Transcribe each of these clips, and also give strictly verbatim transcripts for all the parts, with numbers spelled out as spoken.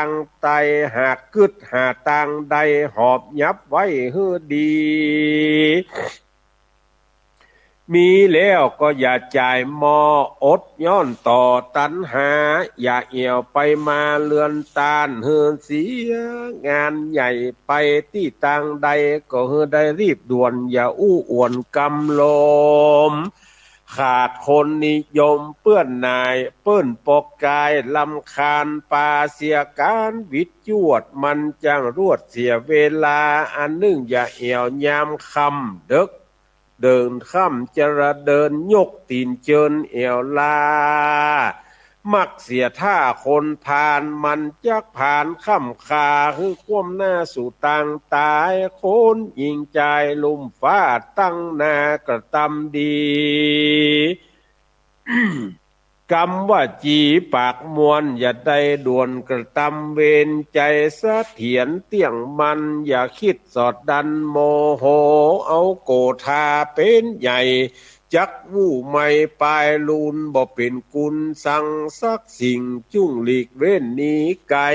างไต หากกึ๊ดหาตางใด หอบยับไว้หื้อดี มีแล้วก็อย่าจ่ายมอ อดย้อนต่อตัณหา อย่าแอ่วไปมาเลือนต้าน หื้อเสียงานใหญ่ไปตี้ตางใด ก็หื้อได้รีบด่วน อย่าอู้อ่วนกำลม ขาดคนนิยมเปื้อนหน่าย เปิ้นปอกกายรำคาญ ปาเสียก๋านหวิดจวด มันจั้งรวดเสียเวลา อันนึ่งอย่าแอ่วยามค่ำเดิ็ก เดินค่ำจะระเดิน ยกตี๋นเจินแอ่วลา มักเสียท่าคนพาล มันจักผานค่ำคา หื้อคว่ำหน้าสู่ตางต๋าย คนหญิงจายลุ่มฟ้า ตั้งหน้ากระตำดี กำวาจี๋ปากมวล อย่าได้ด่วนกระตำเวร ใจ๋เสถียรเตี้ยงมั่น อย่าคิดสอดดันโมโห เอาโกธาเป๋นใหญ่ จักวู่ไมปายลูน บ่เป๋นกุณสังสักสิ่ง จุ่งหลีกเว้นหนีไก๋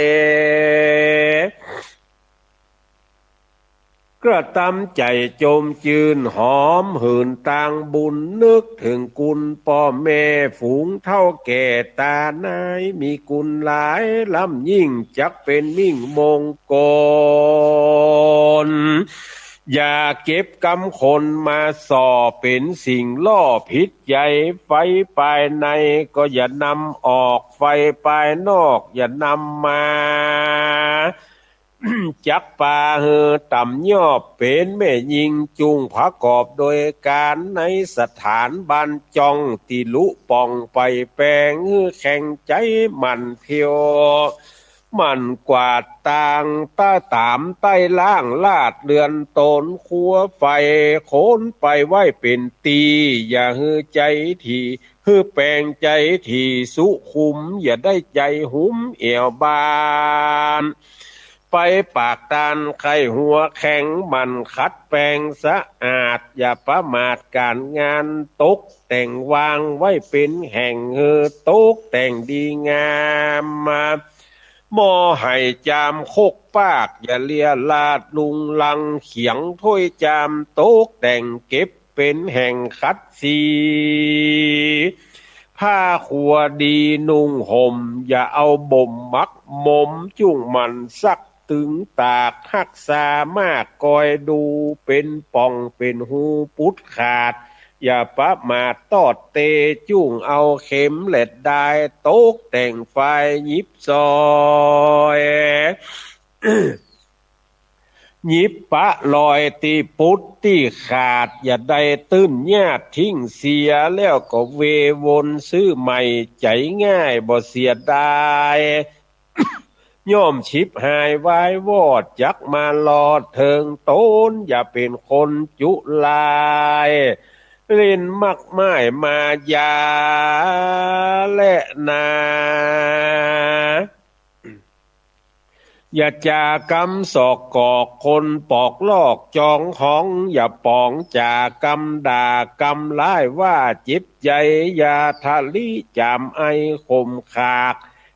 กระตำใจ๋จมจื้นหอมหื่นตางบุญ นึกเถิงกุณป้อแม่ฝูงเฒ่าแก่ต๋านาย มีกุณหลายล้ำยิ่ง จักเป๋นมิ่งมงคล อย่าเก็บกำคนมาส่อ เป๋นสิ่งล่อผิดใจ๋ ไฟภายในก็อย่านำออก ไฟภายนอกอย่านำมา จักปาหื้อต่ำยอบ เป๋นแม่ญิงจุ่งประกอบโดยก๋าน ในสถานบ้านจ่อง ตี้ลุป่องไปแป๋ง หื้อแข็งใจ๋หมั่นเพียว หมั่นกวาดตางต๋ามใต้ล่างลาดเรือนต๋น ครัวไฟโคนไปไว้เป๋นตี้ อย่าหื้อใจ๋ถี่ หื้อแป๋งใจ๋ถี่สุขุม อย่าได้ใจ๋หุมแอ่วบ้าน ไปปากตานใค่หัวแข็ง หมั่นขัดแป๋งสะอาด อย่าประมาทก๋านงาน ตกแต่งวางไว้เป๋นแห่ง หื้อตกแต่งดีงามมา หม้อไหจามคกปาก อย่าเลียราดลุงลัง เขียงถ้วยจามตกแต่ง เก็บเป๋นแห่งขัดสี ผ้าครัวดีนุ่งห่ม อย่าเอาบ่มหมักหมม จุ่งหมั่นซักตึงตาก ฮักษามากคอยดู เป๋นป่องเป๋นฮูปุดขาด อย่าประมาทตอดเต จุ่งเอาเข็มแหลดด้าย ตกแต่งฝ่ายหยิบซอย หยิบปะลอยตี้ปุดตี้ขาด อย่าได้ตื้นญาติทิ้งเสีย แล้วก็เววนซื้อใหม่ใจ๋ง่ายบ่เสียดาย ย่อมฉิบหายวายวอด จักมารอดเถิงต๋น อย่าเป๋นคนจุลาย เล่นมากม่ายมายาแลนา อย่าจ๋ากำสอกกอก คนปอกลอกจองของ อย่าป๋องจ๋ากำด่ากำร้ายว่าเจ็บใจ๋ อย่าทะลิจ๋ามไอขมขาก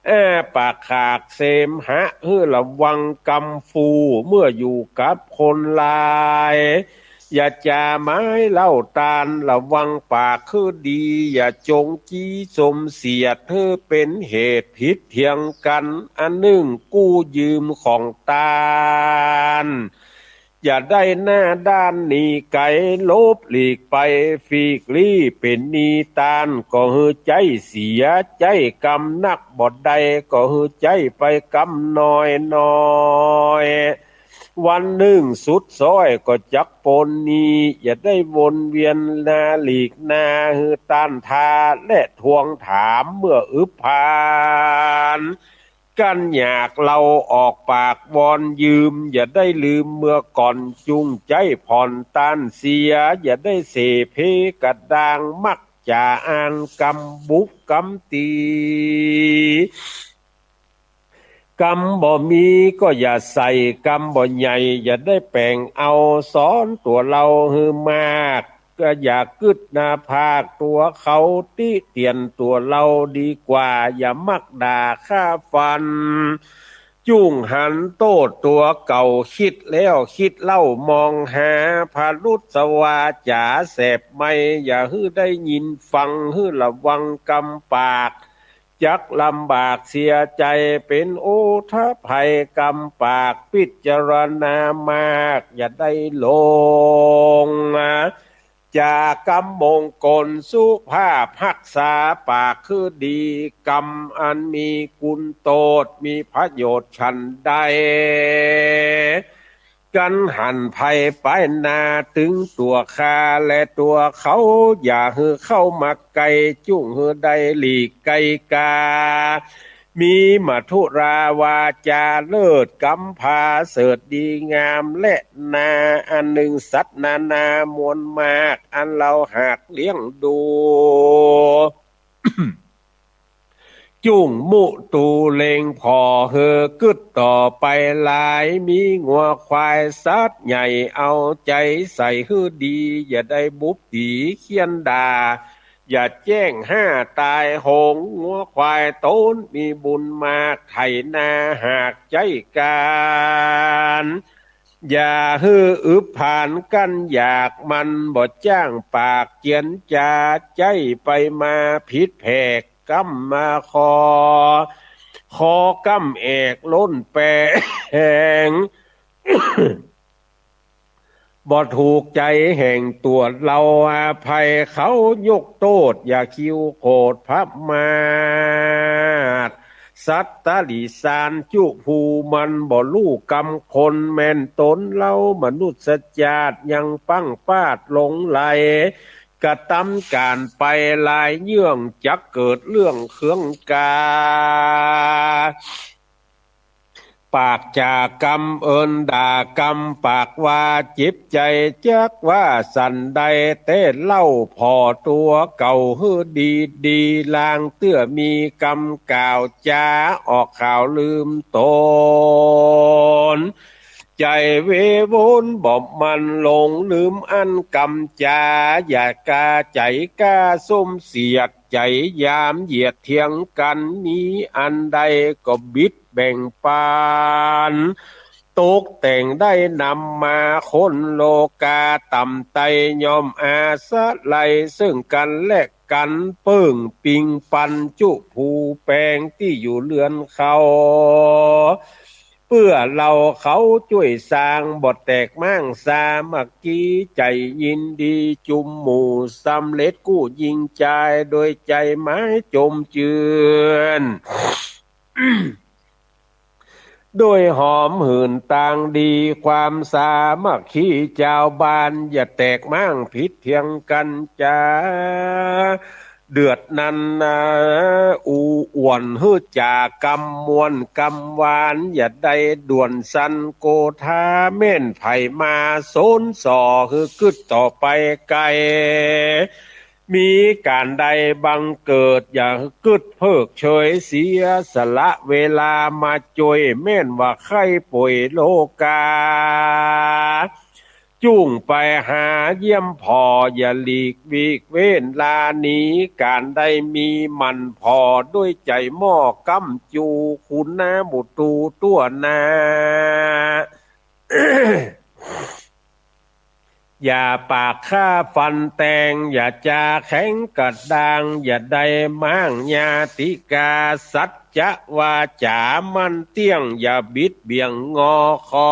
อ้าปากขากเสมหะ หื้อระวังกำฟู เมื่ออยู่กับคนหลาย อย่าจ๋าไม้เล่าตาน ระวังปากหื้อดี อย่าจงจี้สมเสียด หื้อเป๋นเหตุผิดเถียงกั๋น อันนึ่งกู้ยืมของตาน อย่าได้หน้าด้านหนีไก๋ หลบหลีกไป ฟีกลี้เป๋นหนี้ตาน ก็หื้อใจ๊เสีย ใจ๊กำนักบ่ได้ ก็หื้อใจ๊ไปกำน้อยน้อย วันนึ่งสุดซ้อยก็จักป๊นหนี้ อย่าได้วนเวียนนาหลีกนา หื้อต้านทาและทวงถาม เมื่ออึบพาน กั๋นอยากเล่าออกปากวอนยืม อย่าได้ลืมเมื่อก่อน จุ่งใจ๊ผ่อนต้านเสีย อย่าได้เสเพกระด้าง มักจ๋าอ้างกำบุกกำตี๋ กำบ่มีก็อย่าใส่ กำบ่ใหญ่อย่าได้แป๋งเอา สอนตั๋วเฮาหื้อมาก ก็อย่ากึ๊ดหน้าผากตั๋วเขา ติเตียนตั๋วเฮาดีกว่า อย่ามักด่าฆ่าฟัน จุ่งหันโต้ษตั๋วเก่า กึ๊ดแล้วกึ๊ดเล่ามองหา ผะรุษวาจ๋าแสบไหม้ อย่าหื้อได้ยินฟัง หื้อระวังกำปาก จักลำบากเสียใจ๋ เป๋นอุทภัยกำปาก พิจารณามาก อย่าได้หลง จ๋ากำมงคลสุภาพ ฮักษาปากหื้อดี กำอันมีคุณโตษ มีประโยชน์ฉันใด กั๋นหันภัยปายหน้า เถิงตั๋วข้าและตั๋วเขา อย่าหื้อเข้ามาใก้ จุ่งหื้อได้หลีกไกลกา มีมธุราวาจ๋าเลิศ กำผาเสริฐดีงาม และนาอันนึ่งสัตว์นานามวลมาก อันเฮาหากเลี้ยงดู จุ่งมุตูเล็งผ่อ หื้อกึ๊ดต่อไปหลาย มีงัวควายสัตว์ใหญ่ เอาใจ๋ใส่หื้อดี อย่าได้บุบตี๋เคียนด่า อย่าแจ้งห้าต๋ายโหง งัวควายต๋นมีบุญมาก ไถนาหากใจ๊ก๋าน อย่าหื้ออึบผานกั้นอยาก มันบ่จ้างปากเจียนจ๋า ใจ๊ไปมาผิดแผก ก้ำมาคอ คอก้ำแอกล้นแปง บ่ถูกใจ๋แห่งตั๋วเฮา อภัยเขายกโต้ษ อย่าคิวโขดพมาท สัตว์ตะหลิสารจุผู้ มันบ่ฮู้กำคน แม่นต๋นเฮามนุษย์ชาติยังปังปาดหลงไหล กระตำก๋านไปหลายเยื่อง จักเกิดเรื่องเคืองกา ปากจ๋ากำเอิ้นด่ากำปากว่า เจ็บใจ๋จักว่าสันใด แต่เล่าผ่อตั๋วเก่าหื้อดีดี ลางเตื้อมีกำกล่าวจ๋า ออกข่าวลืมต๋น ใจ๋เววนบ่หมั่น หลงลืมอั้นกำจ๋า อย่ากาใจ๋กล้าส้มเสียด ใจ๋ยามเหยียดเถียงกั๋น มีอันใดก็บิดแบ่งปัน ตกแต่งได้นำมา คนโลกาต่ำไต้ ย่อมอาศัยเซิ่งกั๋นและกั๋น เปิ้งปิงปันจุผู้แปงตี้อยู่เฮือนเขา เปื้อเฮาเขาจ้วยสร้าง บ่แตกม้างสามัคคี ใจ๋ยินดีจุมหมู่ สำเร็จกู้ยิ่งจาย โดยใจ๋ไม้จมจื้น โดยหอมหื่นตางดี ความสามัคคีจาวบ้าน อย่าแตกม้างผิดเถียงกั๋นจ๋า เดือดนั้นนา อู้อ่วนหื้อจ๋ากำม่วนกำหวาน อย่าได้ด่วนสั่นโกธา แม่นใผมาสนส่อ หื้อกึ๊ดต่อไปไกล มีก๋านใดบังเกิด อย่ากึ๊ดเพิกเฉย เสียสละเวลามาจ้วย แม่นว่าใค่ป่วยโลกา จุ่งไปหาเยี่ยมผ่อ อย่าหลีกวีกเว้นลาหนี ก๋านใดมีหมั่นผ่อ ด้วยใจ๋หม้อก้ำจู คุณนาบุตรูตั้วนา อย่าปากฆ่าฟันแตง อย่าจ๋าแข็งกระด้าง อย่าได้ม้างญาติกา สัจจะวาจ๋ามั่นเตี้ยง อย่าบิดเบี่ยงงอคอ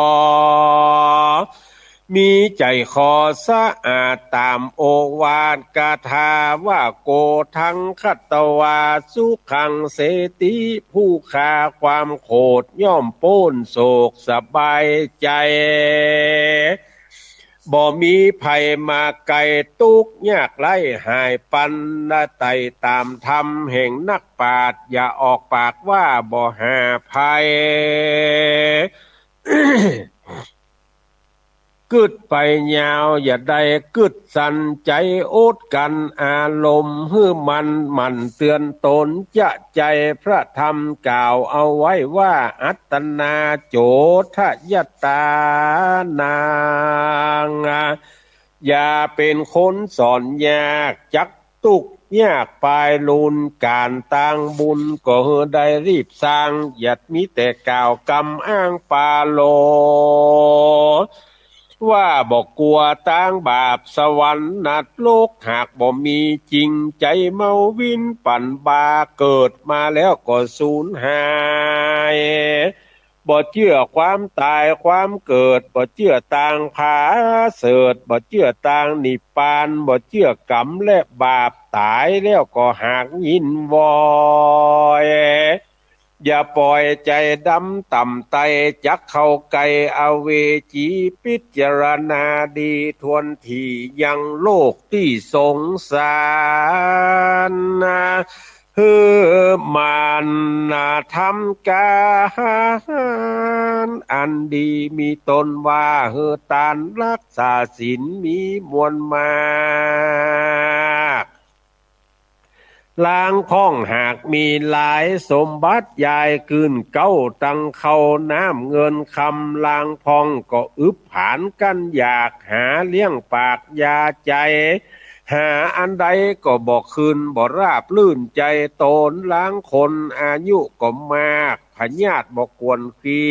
มีใจ๋คอสะอาดต๋ามโอวาทคาถาว่า โกทังคัตวาสุขังเสติ ผู้ฆ่าความโขดย่อมป๊นโศกสบายใจ๋ บ่มีภัยมาไกล ตุ๊กข์ยากไร้หายปัน ละไต่ต๋ามธรรมแห่งนักปราชญ์ อย่าออกปากว่าบ่หาภัย กึ๊ดไปยาว อย่าได้กึ๊ดสั้น ใจ๋อดกั้นอารมณ์หื้อมั่น หมั่นเตือนต๋นจะใจ๋ พระธรรมกล่าวเอาไว้ว่า อัตตนาโจทยัตตานัง อย่าเป๋นคนสอนยาก จักตุ๊กข์ ยากปายลูน ก๋านตางบุญก็หื้อได้รีบสร้าง อย่ามีแต่กล่าวกำอ้างปาโล ว่าบ่กั๋วตางบาปสวรรค์นรก หากบ่มีจริง ใจ๋เมาวินปั่นบา เกิดมาแล้วก็สูญหาย บ่เจื้อความต๋ายความเกิด บ่เจื้อตางผาเสริฐ บ่เจื้อตางนิพพาน บ่เจื้อกรรมและบาป ต๋ายแล้วก็หากยินวอย อย่าป่อยใจ๋ดำต่ำไต้ จักเข้าใก้อเวจี พิจารณาดีถ้วนถี่ ยังโลกตี้สงสาร หื้อหมั่นทำก๋านอันดี มีต้นว่าหื้อตาน รักษาศีลมีมวลมาก ลางพ่องหากมีหลาย สมบัติยายกื้นเก๊า ตังข้าวน้ำเงินคำ ลางพ่องก็อึบผานกั้นอยาก หาเลี้ยงปากยาใจ๋ หาอันใดก็บ่คืน บ่ราบรื่นใจ๋ต๋น ลางคนอายุก็มาก พยาธิบ่กวนคี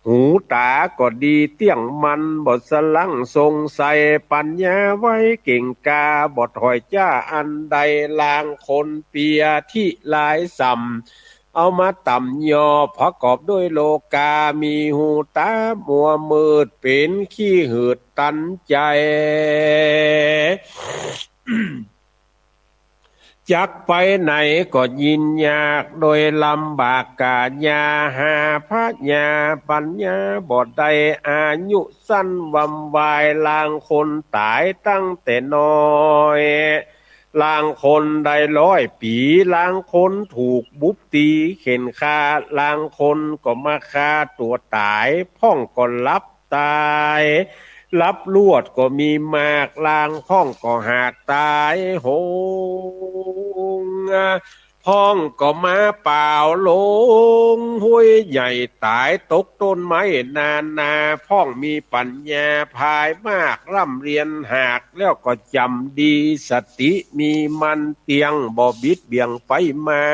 หูต๋าก็ดีเตี้ยงมั่น บ่สะลั้งสงสัย ปัญญาไวเก่งกล้า บ่ถอยจ้าอันใด ลางคนเปียธิหลายส่ำ เอามาต่ำยอ ประกอบด้วยโลกา มีหูต๋ามัวมืด เป๋นขี้หืดตันใจ๋ จักไปไหนก็ยินยาก โดยลำบากก๋ายา หาพยาปัญญาบ่ได้ อายุสั้นวำวาย ลางคนต๋ายตั้งแต่น้อย ลางคนได้ร้อยปี๋ ลางคนถูกบุบตี๋เข็นฆ่า ลางคนก็มาฆ่าตั๋วต๋าย พ่องก็หลับ ต๋าย หลับลวดก็มีมาก ลางพ่องก็หากต๋ายโหง พ่องก็มาเป๋าลงห้วยใหญ่ ต๋ายตกต้นไม้นานา พ่องมีปัญญาผายมาก ร่ำเรียนหากแล้วก็จ๋ำดี สติมีมั่นเตี้ยง บ่บิดเบี่ยงไปมา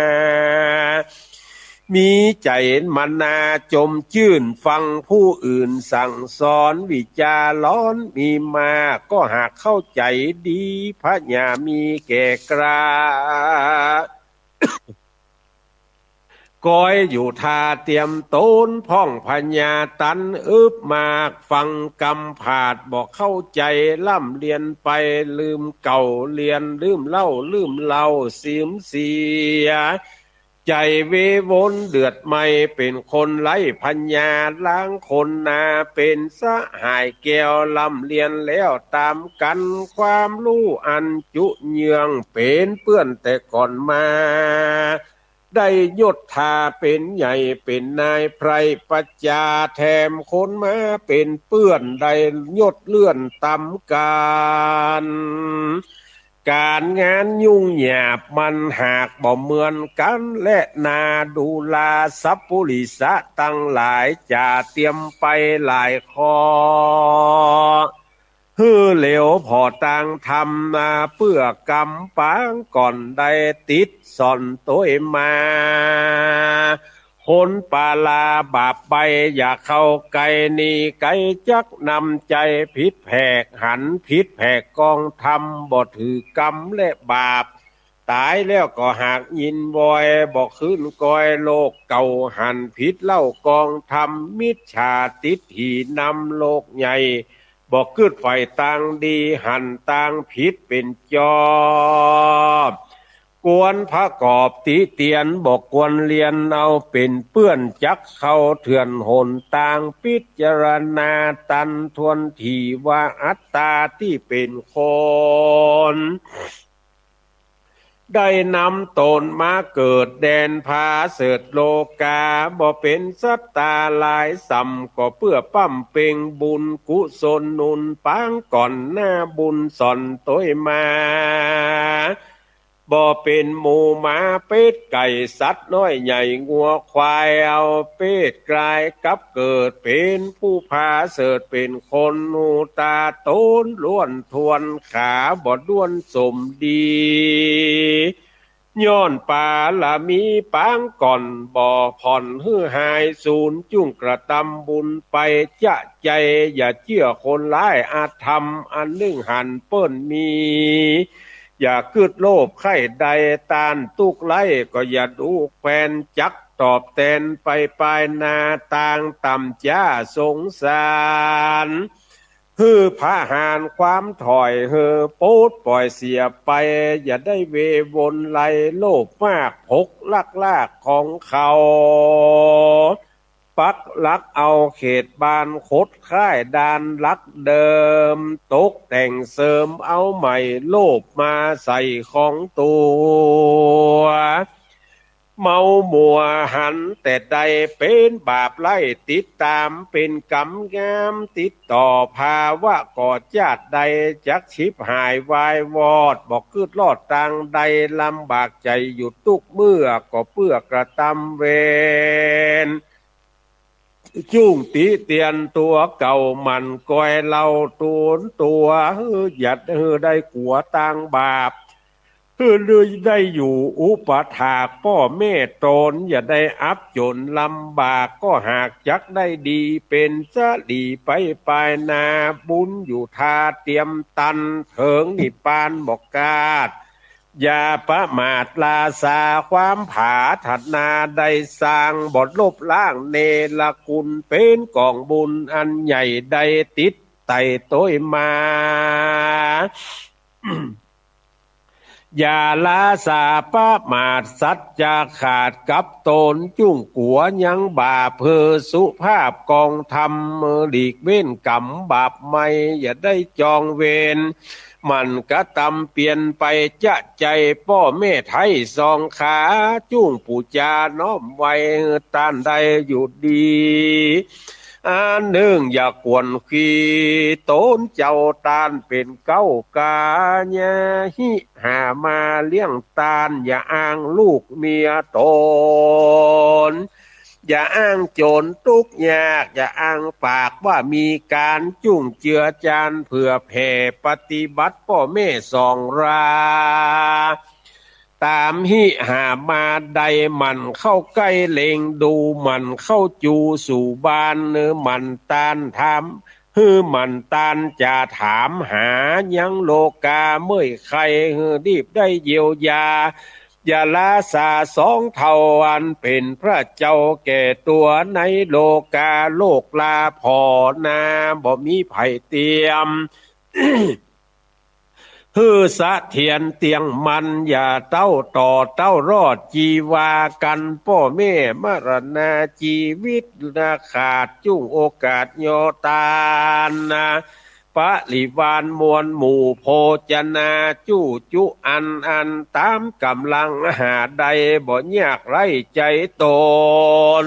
มีใจ๋มนาจมจื้น ฟังผู้อื่นสั่งสอน วิจาร้อนมีมาก ก็หากเข้าใจ๋ดี พยามีแก่กล้า ก้อยอยู่ท่าเตรียมต๋น พ่องพยาตันอึบมาก ฟังกำผาดบ่เข้าใจ๋ ร่ำเรียนไปลืมเก่า เรียนลืมเล่า ลืมเล่าเสื่อมเสีย ใจ๋เววนเดือดไหม้ เป๋นคนไร้พยา ลางคนนาเป๋นสหายแก้ว ร่ำเรียนแล้วต๋ามกั๋น ความฮู้อันจุเยื่อง เป๋นเปื้อนแต่ก่อนมา ได้ยศถาเป๋นใหญ่ เป๋นนายไพร่ประจา แถมคนมาเป๋นเปื้อน ได้ยศเลื่อนต๋ามกั๋น ก๋านงานยุ่งยากมันหากบ่เหมือนกั๋น และนาดูราสัปปุริสะตังหลาย จะเตรียมไปหลายข้อ หื้อเหลียวผ่อตางธรรมนา เปื้อกำปางก่อนได้ติดส่อนตวยมา คนปาลาบาปใบ้ อย่าเข้าใก้หนีไก๋ จักนำใจ๋ผิดแผก หันผิดแผกกองธรรม บ่ถือกำและบาป ต๋ายแล้วก็หากยินวอย บ่คืนก้อยโลกเก่า หันผิดเล่ากองธรรม มิจฉาทิฏฐินำโลกใหญ่ บ่กึ๊ดใฝ่ตางดี หันตางผิดเป๋นจอบ ควรประกอบติเตียน บ่ควรเรียนเอาเป๋นเปื้อน จักเข้าเถื่อนหนตาง พิจารณาตันถ้วนถี่ ว่าอัตตาตี้เป๋นคน ได้นำต๋นมาเกิดแดนผาเสริฐโลกา บ่เป๋นสัตตาหลายส่ำ ก็เปื้อป้ำเป็งบุญกุศลหนุนปางก่อนหน้าบุญส่อนตวยมา บ่เป๋นหมูหมาเป็ดไก่สัตว์น้อยใหญ่งัวควาย เอาเพศกลายกลับเกิดเป๋นผู้ผาเสริฐเป๋นคน หูต๋าโตนล้วนถ้วน ขาบ่ด้วนสมดี ย้อนปารมีปางก่อน บ่ผ่อนหื้อหายสูญ จุ่งกระตำบุญไปจ๊ะใจ๋ อย่าเจื้อคนร้ายอธรรม อันนึ่งหันเปิ้นมี อย่ากึ๊ดโลภใค่ได้ ต้านตุ๊กข์ไร้ก็อย่าดูแควน จักตอบแตนไปปายหน้า ตางต่ำจ๊าสงสาร หื้อผะหารความถ่อย หื้อปลดป่อยเสียไป อย่าได้เววนไหล โลภมากผกลักลากของเขา ปักหลักเอาเขตบ้าน คดค้ายด้านหลักเดิม ตกแต่งเสริมเอาใหม่ โลภมาใส่ของตั๋ว เมามัวหันแต่ได้ เป๋นบาปไล่ติดต๋าม เป๋นกรรมงามติดต่อ ภาวะก่อจ๊าดใด จักฉิบหายวายวอด บ่กึ๊ดรอดตางใด ลำบากใจ๋อยู่ตุ๊กเมื่อ ก็เปื้อกระตำเวร จุ่งติเตียนตั๋วเก่า หมั่นกอยเล่าตูนตั๋ว หื้อหยัดหื้อได้กั๋วตางบาป หื้อได้อยู่อุปถากป้อแม่ต๋น อย่าได้อับจ๋นลำบาก ก็หากจักได้ดี เป๋นสะหลีไปปายหน้า บุญอยู่ท่าเตียมตัน เถิงนิพพานบ่กาด อย่าประมาทราษา ความผาถนาได้สร้าง บ่ลบล้างเนรคุณ เป๋นก๋องบุญอันใหญ่ ได้ติดไต่โตยมา อย่าราษาประมาท สัจจะขาดกับต๋น จุ่งกั๋วยังบาป หื้อสุภาพกองธรรม หลีกเว้นกรรมบาปใหม่ อย่าได้จองเวร หมั่นกระตำเปียรไปจ๊ะใจ๋ ป้อแม่ไท้สองขา จุ่งปู๋จาน้อมไหว้ หื้อต้านได้อยู่ดี อันนึ่งอย่ากวนขี้ต๋นเจ้า ต้านเป๋นเก๊ากา อย่าหิหามาเลี้ยงต้าน อย่าอ้างลูกเมียต๋น อย่าอ้างจ๋นตุ๊กข์ยาก อย่าอ้างปากว่ามีก๋าน จุ่งเจือจานเผื่อแผ่ ปฏิบัติป้อแม่สองรา ต๋ามหิหามาได้ หมั่นเข้าใก้เล็งดู หมั่นเข้าจูสู่บ้าน หื้อหมั่นต้านถาม หื้อหมั่นต้านจะถามหา ยังโลกาเมื่อยใค หื้อรีบได้เยียวยา อย่าราษาสองเฒ่า อันเป๋นพระเจ้าแก่ตั๋ว ในโลกาโลกลาผ่อนา บ่มีใผเตียม หื้อเสถียรเตี้ยงมั่น อย่าเต้าต่อเต้ารอดจีวากั๋น ป้อแม่มรณาจีวิตนาขาด จุ่งโอกาสย่อต้านนา ปริวารมวลหมู่โภจนา จู้จุอันอันต๋ามก๋ำลังหาได้ บ่ยากไร้ใจ๋ต๋น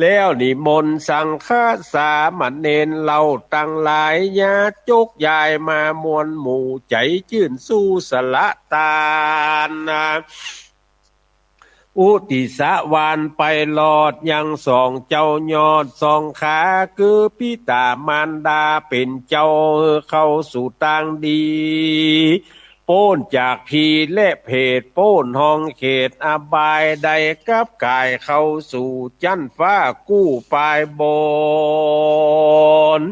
แล้วนิมนต์สังฆะสามเณรเหล่าตังหลาย ญาติโยกย้ายมามวลหมู่ ใจ๋จื้นสู้สละตานนา อุติสวานไปรอดยังสองเจ้ายอดสองขา คือปิต๋ามารดาเป๋นเจ้า เข้าสู่ตางดี ป๊นจากผีและเปรต ป๊นห้องเขตอบาย ได้กลับก๋ายเข้าสู่จั๊นฟ้ากู้ปายบน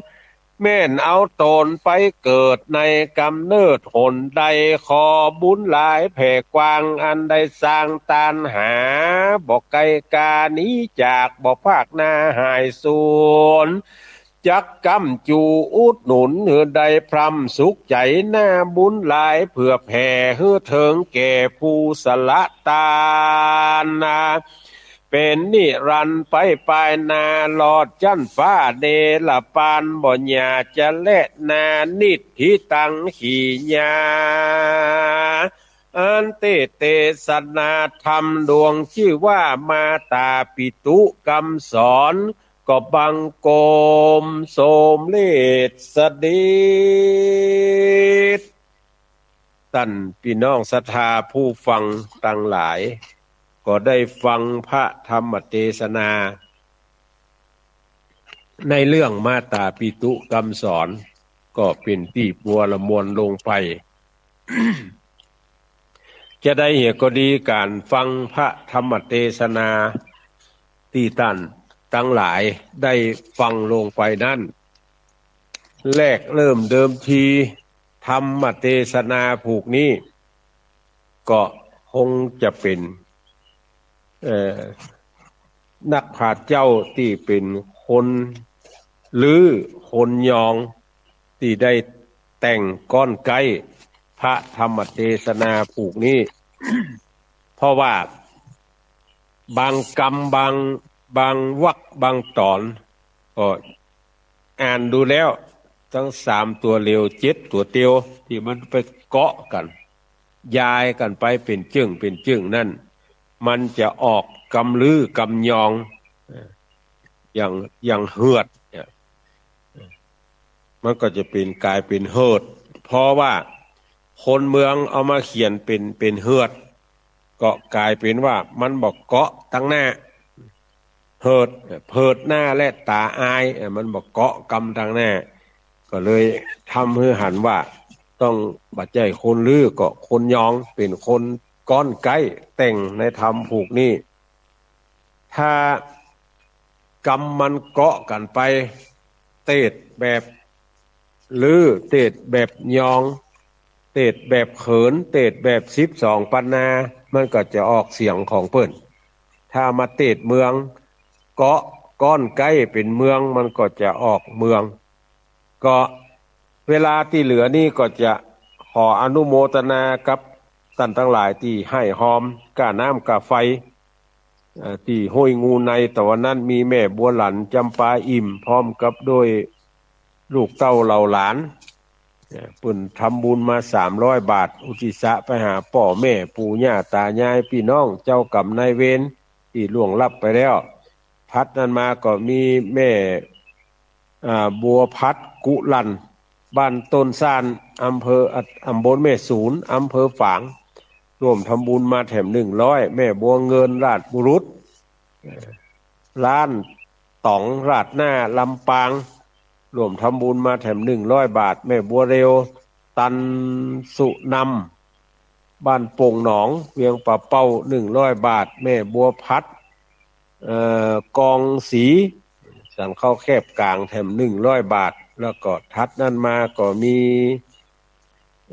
แม่นเอาต๋นไปเกิดในก๋ำเนิดหนใด ขอบุญหลายแผ่กว้าง อันได้สร้างตานหา บ่ไกลกาหนีจาก บ่พรากหน้าหายสูญ จักก้ำจูอุดหนุน หื้อได้พร่ำสุขใจ๋ นาบุญหลายเผื่อแผ่ หื้อเถิงแก่ผู้สละตานนา เป๋นนิรันดร์ไปปายหน้า รอดจั๊นฟ้าเนรปาน บ่หย่าจะแลนา นิฏฐิตัง ขีญา อันเตศน์เตสนาธรรมหลวง จื้อว่ามาต๋าปิตุกำสอน ก็บังคมสมเร็จเสด็จ ต้านปี้น้องศรัทธาผู้ฟังตังหลาย ก็ได้ฟังพระธรรมเตสนา ในเรื่องมาตาปิตุกำสอน ก็เป๋นตี้ปัวละมวลลงไป จะใดเหียก็ดี ก๋านฟังพระธรรมเตสนาตี้ต้านตังหลายได้ฟังลงไปนั้น แรกเริ่มเดิมที ธรรมเตสนาผูกนี้ ก็คงจะเป๋น เอ่อ นักปราชญ์เจ้าตี้เป๋นคนรื้อคนยอง ตี้ได้แต่งก้อนไก๊พระธรรมเตสนาผูกนี้ เพราะว่าบางกำ บาง บางวรรค บางต๋อน ก็อ่านดูแล้ว ตึงสามตั๋วเหลียว เจ็ดตั๋วเตียว ตี้มันไปเกาะกั๋น ยายกั๋นไปเป๋นจึ่งเป๋นจึ่งนั้น มันจะออกกำรื้อกำยอง เอ่อ อย่าง อย่างเหือดเนี่ย มันก็จะเป๋น ก๋ายเป๋นเหิด เพราะว่าคนเมืองเอามาเขียนเป๋น เป๋นเหือด ก็ก๋ายเป๋นว่ามันบ่เกาะตังหน้า เหิด เผิดหน้าและต๋าอาย เอ่อ มันบ่เกาะกำตังหน้า ก็เลยทำหื้อหันว่า ต้องบ่ใจ้คนรื้อก็คนยอง เป๋นคนก้อนไก๊แต่งในธรรมผูกนี้ ถ้ากำมันเกาะกั๋นไป เตศน์แบบรื้อ เตศน์แบบยอง เตศน์แบบเขิน เตศน์แบบสิบสองปันนา มันก็จะออกเสียงของเปิ้น ถ้ามาเตศน์เมือง เกาะก้อนไก๊เป๋นเมือง มันก็จะออกเมือง ก็เวลาตี้เหลือนี้ก็จะขออนุโมตนากับต้านตังหลายตี้ฮ่ายฮอมก้าน้ำก้าไฟ เอ่อ ตี้ห้วยงูใน ตะวันนั้นมีแม่บัวหลั่น จ๋ำปาอิ่ม พร้อมกับด้วยลูกเต้าเหล่าหลาน เอ่อ เปิ้นทำบุญมาสามร้อยบาท อุทิศไปหาป้อแม่ปู่ย่าต๋ายายปี้น้องเจ้ากรรมนายเวรตี้ล่วงลับไปแล้ว ถัดนั้นมาก็มีแม่ อ่า บัวพัดกุลัน บ้านต้นซ่าน อำเภอ อ่ะ ตำบลแม่สูน อำเภอฝาง ร่วมทำบุญมาแถมหนึ่งร้อย แม่บัวเงิน ราชบุรุษ เอ่อ ร้านต๋องราดหน้า ลำปาง ร่วมทำบุญมาแถมหนึ่งร้อยบาท แม่บัวเร็ว ตันสุนำ บ้านโป่งหนอง เวียงป่าเป้า หนึ่งร้อยบาท แม่บัวพัด เอ่อ กองศรี สันข้าวแคบก๋าง แถมหนึ่งร้อยบาท แล้วก็ถัดนั้นมาก็มี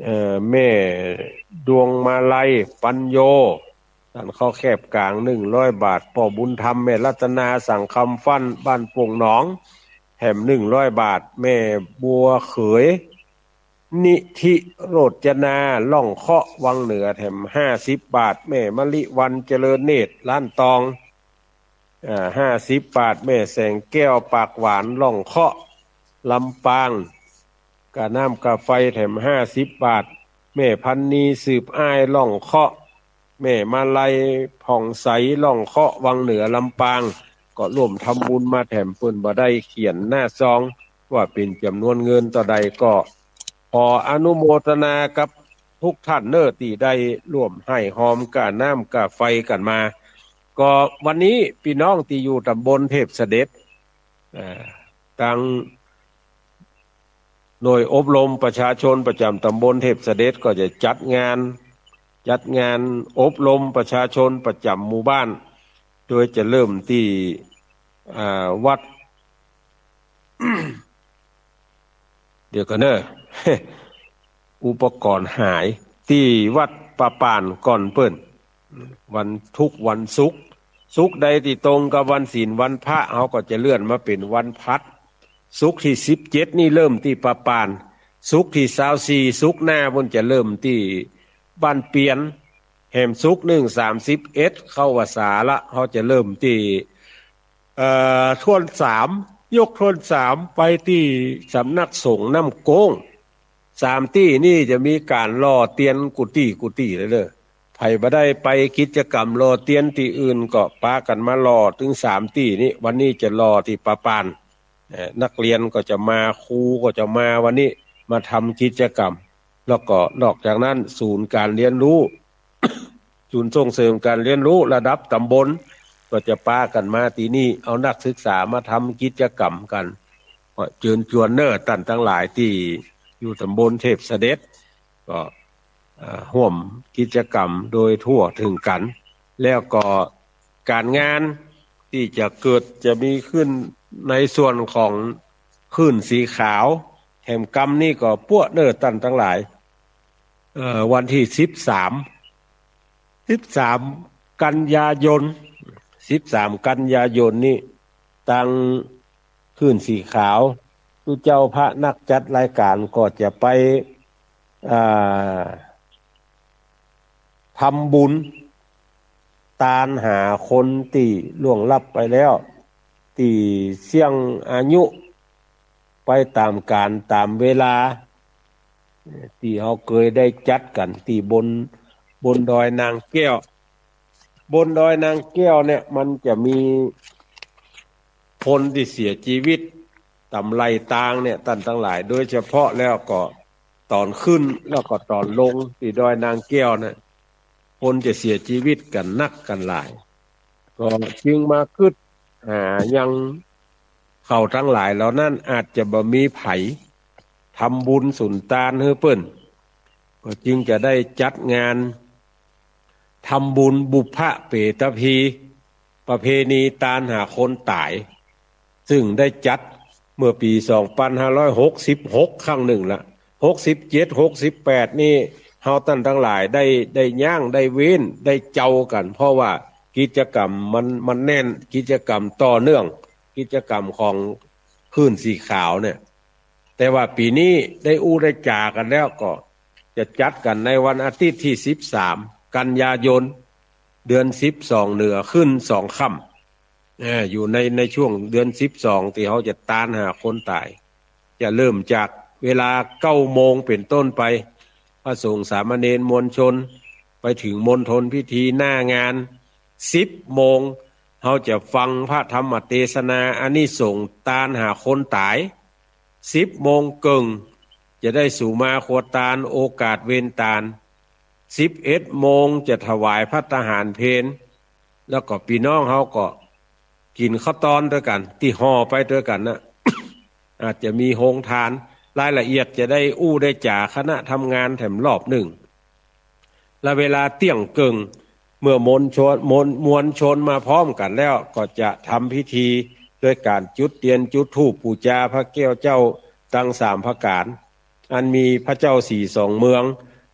เอ่อ แม่ดวงมาลัย ปัญโย สันข้าวแคบก๋าง หนึ่งร้อยบาท ป้อบุญธรรม แม่รัตนา สังคำฟั่น บ้านโป่งหนอง แถมหนึ่งร้อยบาท แม่บัวเขย นิธิโรจนา ล่องเคาะ วังเหนือ แถมห้าสิบบาท แม่มะลิวรรณ เจริญเนตร ล้านตอง อ่า ห้าสิบบาท แม่แสงแก้ว ปากหวาน ล่องเคาะ ลำปาง ก้าน้ำก้าไฟ แถมห้าสิบบาท แม่พันนี สืบอ้าย ล่องเคาะ แม่มาลัย ผ่องใส ล่องเคาะ วังเหนือ ลำปาง ก็ร่วมทำบุญมาแถม เปิ้นบ่ได้เขียนหน้าซองว่าเป๋นจ๋ำนวนเงินเต้าใด ก็ขออนุโมตนากับทุกท่านเน้อ ตี้ได้ร่วมฮ่ายฮอมก้าน้ำก้าไฟกั๋นมา ก็วันนี้ปี้น้องตี้อยู่ตำบลเทพเสด็จ เอ่อ ตังหน่วยอบรมประชาชนประจ๋ำตำบลเทพเสด็จก็จะจัดงาน จัดงานอบรมประชาชนประจ๋ำหมู่บ้าน โดยจะเริ่มตี้ อ่า วัด เดี๋ยวก่อนเน้อ อุปกรณ์หาย ตี้วัดป่าป่านก่อนเปิ้น วัน ทุกวันศุกร์ ศุกร์ใดตี้ตรงกับวันศีลวันพระ เฮาก็จะเลื่อนมาเป๋นวันพัด ศุกร์ตี้สิบเจ็ดนี่เริ่มตี้ป่าป่าน ศุกร์ตี้ซาวสี่ ศุกร์หน้าเปิ้นจะเริ่มตี้บ้านเปียน แหมศุกร์นึ่ง สามสิบเอ็ด เข้าพรรษาละ เฮาจะเริ่มตี้ เอ่อ ถ้วนสาม ยกถ้วนสามไปตี้สำนักสงฆ์น้ำโก้ง สามตี้นี่จะมีก๋านหล่อเตียนกู้ตี้กู้ตี้เลยเน้อ ใผบ่ได้ไปกิจกรรมหล่อเตียนตี้อื่นก็ปากั๋นมาหล่อตึงสามตี้นี้ วันนี้จะหล่อตี้ป่าป่าน เอ่อ นักเรียนก็จะมา ครูก็จะมา วันนี้มาทำกิจกรรม แล้วก็นอกจากนั้นศูนย์ก๋านเฮียนฮู้ ศูนย์ส่งเสริมก๋านเฮียนฮู้ระดับต๋ำบล ก็จะปากั๋นมาตี้นี่ เอานักศึกษามาทำกิจก๋รรมกั๋น ก็เจิญจวนเน่อต้านตังหลายตี้อยู่ต๋ำบลเทพเสด็จ ก็ เอ่อ ฮ่วมกิจก๋รรมโดยทั่วเถิงกั๋น แล้วก็ก๋านงานตี้จะเกิดจะมีขึ้นในส่วนของคลื่นสีขาว แหมกำนี้ก็ปั๊วเน่อต้านตังหลาย เอ่อ วันตี้สิบสาม สิบสาม กันยายน สิบสาม กันยายนนี้ ตางคลื่นสีขาว ตุ๊เจ้าพระนักจัดรายก๋านก็จะไป อ่า ทำบุญ ตานหาคนตี้ล่วงลับไปแล้ว ตี้เสี้ยงอายุ ไปต๋ามก๋าลต๋ามเวลา ตี้เฮาเกยได้จัดกั๋นตี้บน บนดอยนางแก้ว บนดอยนางแก้วเนี่ย มันจะมีคนตี้เสียจีวิตต๋ามไหล่ตางเนี่ย ต้านตังหลาย โดยเฉพาะแล้วก็ต๋อนขึ้นแล้วก็ต๋อนลงตี้ดอยนางแก้วเนี่ย คนจะเสียจีวิตกั๋นนักกั๋นหลาย ก็จึงมากึ๊ดหายัง เขาตังหลายเหล่านั้นอาจจะบ่มีใผทำบุญสุนตานหื้อเปิ้น ก็จึงจะได้จัดงานทำบุญบุพเพเปตพี ประเพณีตานหาคนต๋าย ซึ่งได้จัดเมื่อปี๋สองปันห้าร้อยหกสิบหก ครั้งนึ่งละ หกสิบเจ็ด หกสิบแปด นี่ เฮาต้านตังหลายได้ ได้ย้าง ได้เว้น ได้เจ้ากั๋น เพราะว่ากิจก๋รรมมัน มันแน่น กิจก๋รรมต่อเนื่อง กิจก๋รรมของคลื่นสีขาวเนี่ย แต่ว่าปี๋นี้ได้อู้ได้จ๋ากั๋นแล้ว ก็จะจัดกั๋นในวันอาทิตย์ตี้สิบสาม กันยายน เดือนสิบสองเหนือขึ้นสองค่ำ เอ่อ อยู่ใน ในช่วงเดือนสิบสอง ตี้เฮาจะตานหาคนต๋าย จะเริ่มจากเวลาเก้าโมงเป๋นต้นไป พระสงฆ์สามเณรมวลชน ไปเถิงมณฑลพิธีหน้างาน สิบโมง เฮาจะฟังพระธรรมเตสนาอานิสงส์ตานหาคนต๋าย สิบโมงเกิ่ง จะได้สุมาครัวตานโอกาสเวนตาน สิบเอ็ดโมงจะถวายภัตตาหารเพล แล้วก็ปี้น้องเฮาก็กิ๋นข้าวตอนตวยกั๋น ตี้ห่อไปตวยกั๋นนะ อาจจะมีโฮงตาน รายละเอียดจะได้อู้ได้จ๋าคณะทำงานแถมรอบนึ่ง และเวลาเตี้ยงเกิ่ง เมื่อมวลชน มวล มวลชนมาพร้อมกั๋นแล้ว ก็จะทำพิธีด้วยก๋านจุดเตียนจุดธูปปู๋จาพระแก้วเจ้าตังสามประก๋าน อันมีพระเจ้าสี่สองเมือง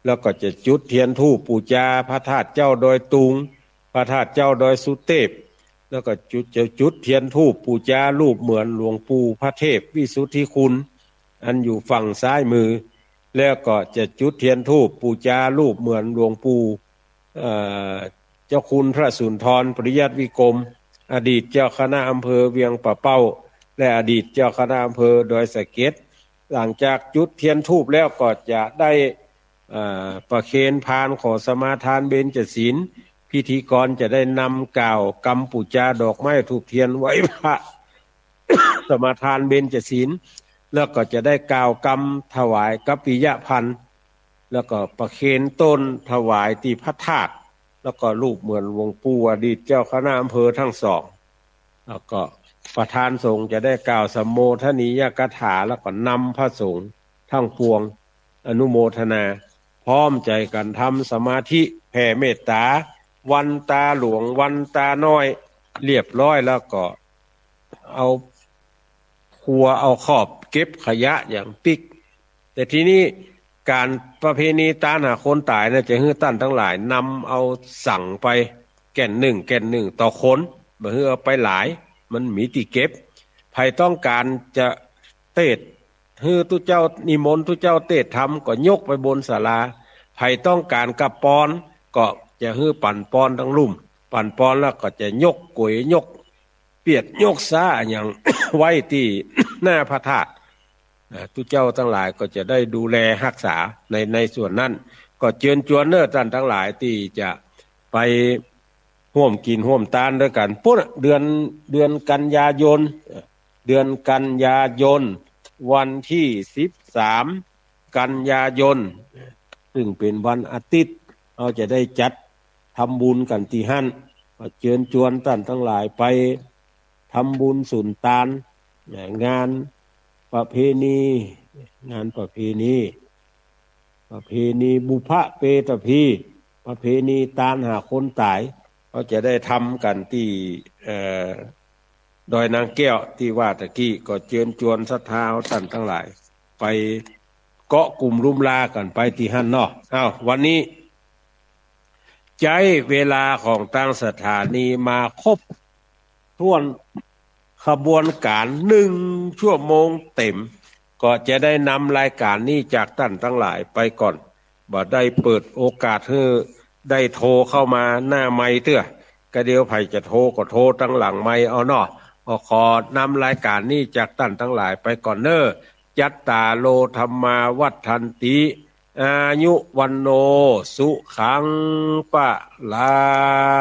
แล้วก็จะจุดเตียนธูปปู๋จาพระธาตุเจ้าดอยตุง พระธาตุเจ้าดอยสุเตพ แล้วก็จุด จะจุดเตียนธูปปู๋จารูปเหมือนหลวงปู่พระเทพวิสุทธิคุณ อันอยู่ฝั่งซ้ายมือ แล้วก็จะจุดเตียนธูปปู๋จารูปเหมือนหลวงปู่ เอ่อ เจ้าคุณพระสุนทรปริยัติวิกรม อดีตเจ้าคณะอำเภอเวียงป่าเป้า และอดีตเจ้าคณะอำเภอดอยสะเก็ด หลังจากจุดเตียนธูปแล้วก็จะได้ เอ่อ ประเคนพานขอสมาทานเบญจศีล พิธีกรจะได้นำกล่าวกำปู๋จาดอกไม้ธูปเตียนไหว้พระ สมาทานเบญจศีล แล้วก็จะได้กล่าวกำถวายกัปปิยภัณฑ์ แล้วก็ประเคนต้นถวายตี้พระธาตุ แล้วก็รูปเหมือนหลวงปู่อดีตเจ้าคณะอำเภอทั้งสอง แล้วก็ประธานสงฆ์จะได้กล่าวสัมโมทนียกถา แล้วก็นำพระสงฆ์ทั้งปวงอนุโมทนา พร้อมใจ๋กั๋นทำสมาธิแผ่เมตต๋า วันตาหลวง วันตาน้อย เรียบร้อยแล้วก็เอาครัวเอาคอบเก็บขยะอย่างปิ๊ก แต่ทีนี้ก๋านประเพณีตานหาคนต๋ายนะ จะหื้อต้านตังหลายนำเอาสังไปแก่นนึ่ง แก่นนึ่งต่อคน บ่หื้อเอาไปหลาย มันมีตี้เก็บ ใผต้องก๋านจะเตสน์ หื้อตุ๊เจ้านิมนต์ตุ๊เจ้าเตสน์ธรรมก็ยกไปบนศาลา ใผต้องก๋านกับปอนก็จะหื้อปั๋นปอนตังลุ่ม ปั๋นปอนแล้วก็จะยกก๋วยยกเปียดยกซ้าอะหยัง ไว้ตี้หน้าพระธาตุ อ่า ตุ๊เจ้าตังหลายก็จะได้ดูแลฮักษาใน ในส่วนนั้น ก็เจิญจวนเน่อต้านตังหลายตี้จะไปฮ่วมกิ๋นฮ่วมตานตวยกั๋น ปุ้น เดือน เดือนกันยายน เดือนกันยายน วันตี้สิบสาม กันยายน ซึ่งเป๋นวันอาทิตย์ เฮาจะได้จัดทำบุญกั๋นตี้หั้น ก็เจิญจวนต้านตังหลายไปทำบุญสุนตาน งานประเพณี งานประเพณี ประเพณีบุพเพตพี ประเพณีตานหาคนต๋าย ก็จะได้ทำกั๋นตี้ เอ่อ ดอยนางแก้วตี้ว่าตะกี้ ก็เจิญจวนศรัทธาต้านตังหลาย ไปเกาะกุ่มลุมลากั๋นไปตี้หั้นเนาะ อ้าว วันนี้ ใจ๊เวลาของตางสถานีมาครบถ้วน ขบวนก๋านหนึ่งชั่วโมงเต๋ม ก็จะได้นำรายก๋านนี้จากต้านตังหลายไปก่อน บ่ได้เปิดโอกาสหื้อได้โทรเข้ามาหน้าไมค์เตื้อ ก็เดี๋ยวใผจะโทรก็โทรตังหลังไมค์เอาเนาะ ก็ขอนำรายก๋านนี้จากต้านตังหลายไปก่อนเน่อ จัตตาโร ธัมมา วัฑฒันติ อายุ วัณโณ สุขัง พลัง